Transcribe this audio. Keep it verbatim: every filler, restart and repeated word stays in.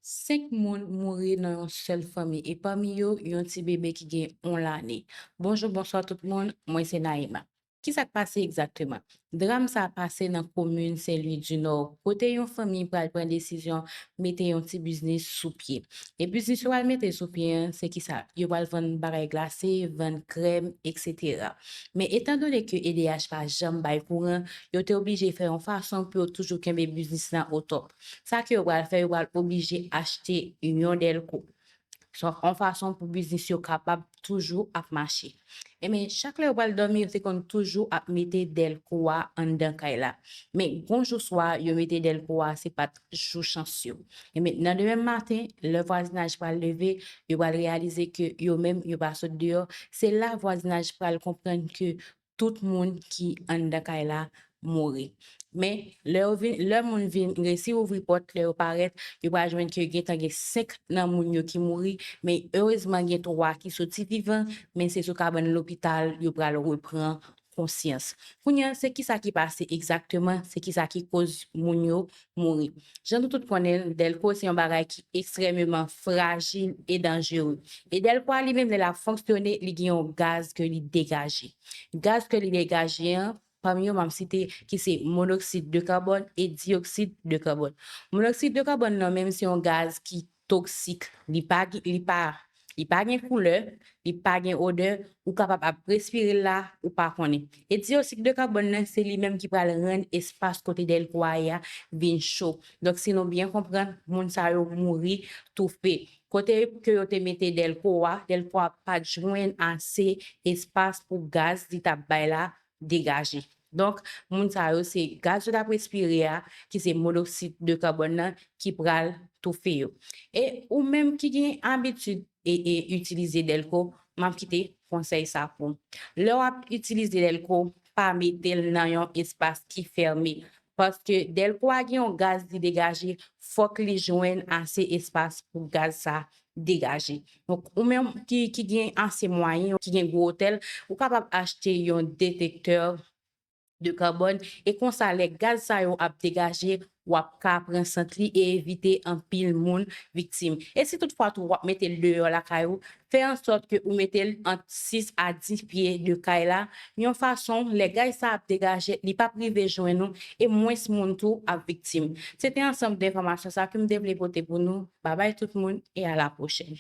Senk moun mouri nan yon sèl fanmi, e pami yo, yon ti bebe ki gen yon lane. Bonjou, bonswa tout moun, mwen se Naïma. Ki sa k pase egzakteman? Dram sa a pase nan komin Sen Lwi di Nò, kote yon fanmi pral pran desizyon mete yon ti biznis sou pye. E biznis yo pral mete sou pye an, se ki sa? Yo pral vann bagay glase, vann krèm, etsetera. Men etandone ke E D H pa janm bay kouran, yo te oblije fè yon fason pou yo toujou kenbe biznis lan o top. Sa ke yo pral fè, yo pral oblije achte yon dèlko. Yon fason pou biznis yo kapab toujou ap mache. Enben, chak lè yo pral dòmi, yo te konn toujou ap mete dèlko a anndan kay la. Men, gon jou swa, yo mete dèlko a, se pa t jou chans yo. Enben, nan demen maten, lè vwazinaj pral leve, yo pral reyalize ke yo menm, yo pa sot deyò. Se la vwazinaj pral konprann ke tout moun ki anndan kay la mouri. Men, lè yo vin, lè moun vin resi ouvri pòt, lè yo parèt, yo pral jwenn ke gentan gen senk nan moun yo ki mouri, men erezman gen twa ki soti vivan, men se sou kabann lopital yo pral repran konsyans. Kounye a, se ki sa ki pase egzakteman, se ki sa ki koz moun yo mouri. Jan nou tout konnen l, dèlko se yon bagay ki ekstrèmeman frajil e danjere. E dèlko a li menm, lè l ap fonksyone, li gen yon gaz ke li degaje. Gaz ke li degaje an, pami yo, m ap site ki se monoksid de kabòn e diyoksid de kabòn. Monoksid de kabòn nan menm se yon gaz ki toksik. Li pa, li pa, li pa gen koulè, li pa gen odè, ou kapab ap respire l la, ou pa konnen. E diyoksid de kabòn nan, se li menm ki pral rann espas kote dèlko a ye a vin cho. Donk, si nou byen konprann, moun sa yo mouri toufe. Kote ke yo te mete dèlko a, dèlko a pa t jwenn ase espas pou gaz li t ap bay la degaje. Donk, moun sa yo se gaz yo t ap respire a, ki se monoksid de kabòn nan, ki pral toufe yo. E ou menm ki gen abitid e, e itilize dèlko, m ap kite konsèy sa pou ou. Lè w ap itilize dèlko, pa mete l nan yon espas ki fèmen. Paske dèlko a gen yon gaz li degaje, fòk li jwenn ase espas pou gaz sa degaje. Donk, ou menm ki, ki gen ase mwayen, ki gen gwo otèl, ou kapab achte yon detektè de kabòn, e konsa, lè gaz sa yo ap degaje, w ap ka pran sant li e evite anpil moun viktim. E si toutfwa tou w ap mete l deyò lakay ou, fè ansòt ke ou mete l ant sis a dis pye de kay la, yon fason, lè gaz sa ap degaje, li p ap rive jwenn ou, e mwens moun tou ap viktim. Se te ansanm de enfòmasyon sa ke m te vle pote pou nou. Babay tout moun, e a la pwochèn.